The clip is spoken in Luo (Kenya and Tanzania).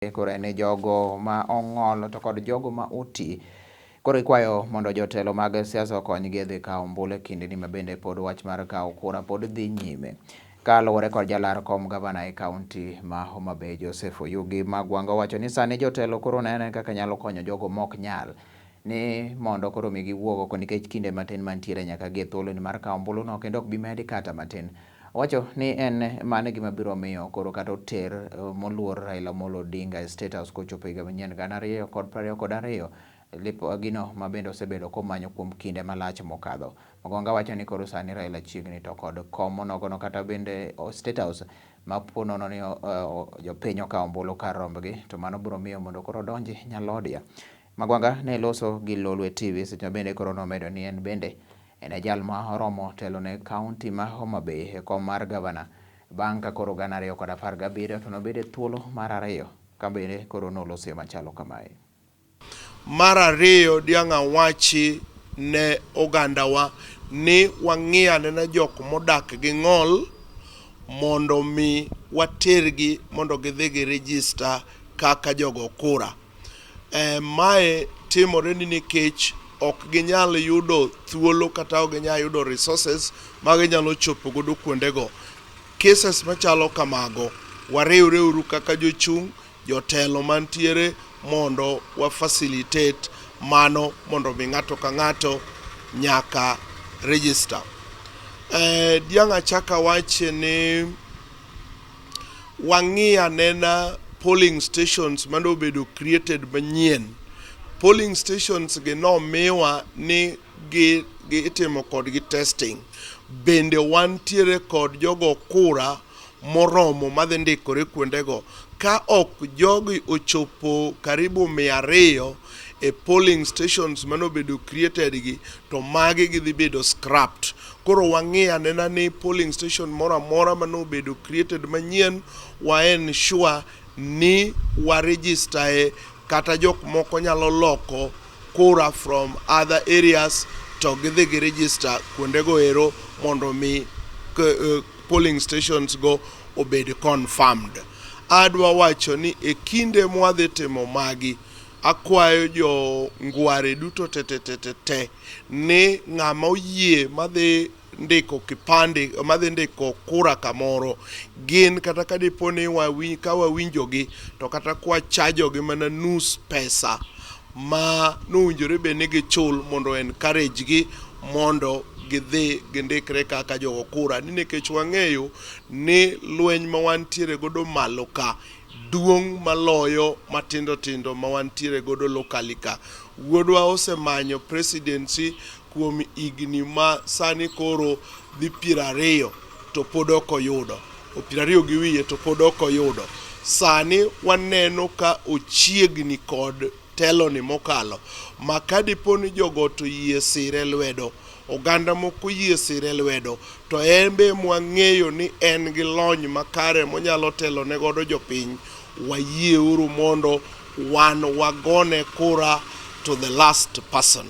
Koro en jogo ma ong'ol to kod jogo ma oti. Koro ikwayo mondo jotelo mag siasa okonygi e dhi kawo ombulu e kindeni ma bende pod wach mar kawo kura pod dhi nyime. Kaluwore kod jalar kom gavana e kaunti ma Homa Bay Joseph Oyugi Magwanga owacho ni sani jotelo koro nene kaka nyalo konyo jogo mok nyal ni mondo koro mi giwuog oko nikech kinde matin mantiere nyaka gi e thuolo ni mar kawo ombuluno kendo ok bi medi kata matin. Owacho ni en mano e gima biro miyo koro kata oter moluor Raila Amolo Odinga e State House kochopo higa manyien 2022 gino ma bende osebedo komanyo kuom kinde malach mokadho. Magwanga wacho ni koro sani Raila chiegni to kod kom monogono kata bende State House ma po nono ni jopiny okawo ombulu kar rombgi to mano biro miyo mondo koro odonji nyalodia. Magwanga ne loso gi Lolwe TV seche ma bende koro nomedo ni en bende en e jal ma oromo telo ne kaunti ma Homa Bay e kom mar gavana bang' ka koro 2017 to nobedo e thuolo mar ariyo ka bende koro noloso machalo kamae. Mar ariyo, diang' awachi ne ogandawa ni wang'i anena jok modak gi ng'ol mondo mi watergi mondo gidhi gi register kaka jogo kura. Mae timore ni nikech ok ginyal yudo thuolo kata ok ginyal yudo resources ma ginyalo chopo godo kuondego. Cases machalo kamago, wariwre uru kaka jochung', jotelo mantiere mondo wa facilitate mano mondo mi ng'ato ka ng'ato nyaka register. Diang' achak awache ni wang'i anena polling stations manobedo created manyien. Polling stations gi nomiwa ni gi itimo kodgi testing. Bende wantiere kod jogo kura moromo madhi ndikore kuondego. Ka ok jogi ochopo karibu 200 e polling stations manobedo created gi, to magi gidhi bedo scrapped. Koro wang'i anena ni polling station moro amora manobedo created manyien, wa ensure ni wa register e kata jok moko nyalo loko kura from other areas to gidhi gi register kuondego ero mondo mi polling stations go obed confirmed. Adwa wacho ni e kinde mwadhi timo magi, akwayo jo ngware duto te te te te te ni ng'ama oyie madhi ndiko kipande, madhi ndiko kura kamoro, gin kata ka dipo ni ka wawinjogi to kata kwa chajogi mana nus pesa ma nowinjore bed ni gichul mondo encourage gi mondo gidhi gindikre kaka jogo kura, ni nikech wang'eyo ni lweny ma wantiere godo malo ka duong' maloyo matindo tindo ma wantiere godo locally ka. Wuodwa osemanyo presidency kuom higni ma sani koro dhi 20 to pod ok oyudo, 20 gi wiye to pod ok oyudo. Sani waneno ka ochiegni kod telo ni mokalo ma ka dipo ni jogo to yie sire lwedo, oganda moko yie sire lwedo, to en be mwang'eyo ni en gi lony makare monyalo telo ne godo jopiny, wayieuru mondo wan wagone kura to the last person.